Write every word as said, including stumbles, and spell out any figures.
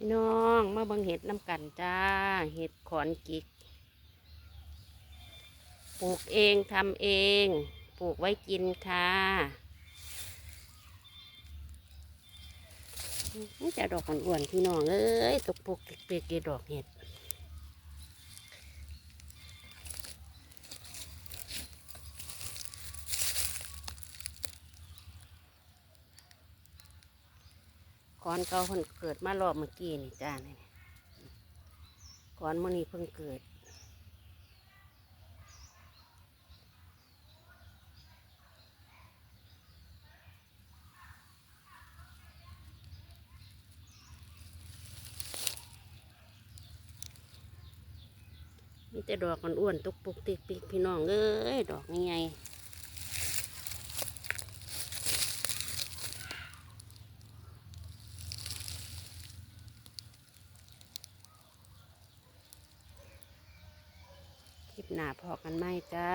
พี่น้องมาเบิ่งเห็ดนำกันจ้า เห็ดขอนกิก ปลูกเองทำเอง ปลูกไว้กินค่ะ นี่จะดอกอ่อนๆพี่น้องเอ้ย ตกปลูกเปียกๆอยู่ดอกเห็ด ขอนเก่าเพิ่นเกิดมารอบเมื่อกี้นี่จ้า นี่ ขอนมื้อนี้เพิ่งเกิด มีแต่ดอกอ้วนๆตกปุกติกปิกพี่น้องเอ้ย ดอกใหญ่ๆ คลิปหน้าพอกันใหม่จ้า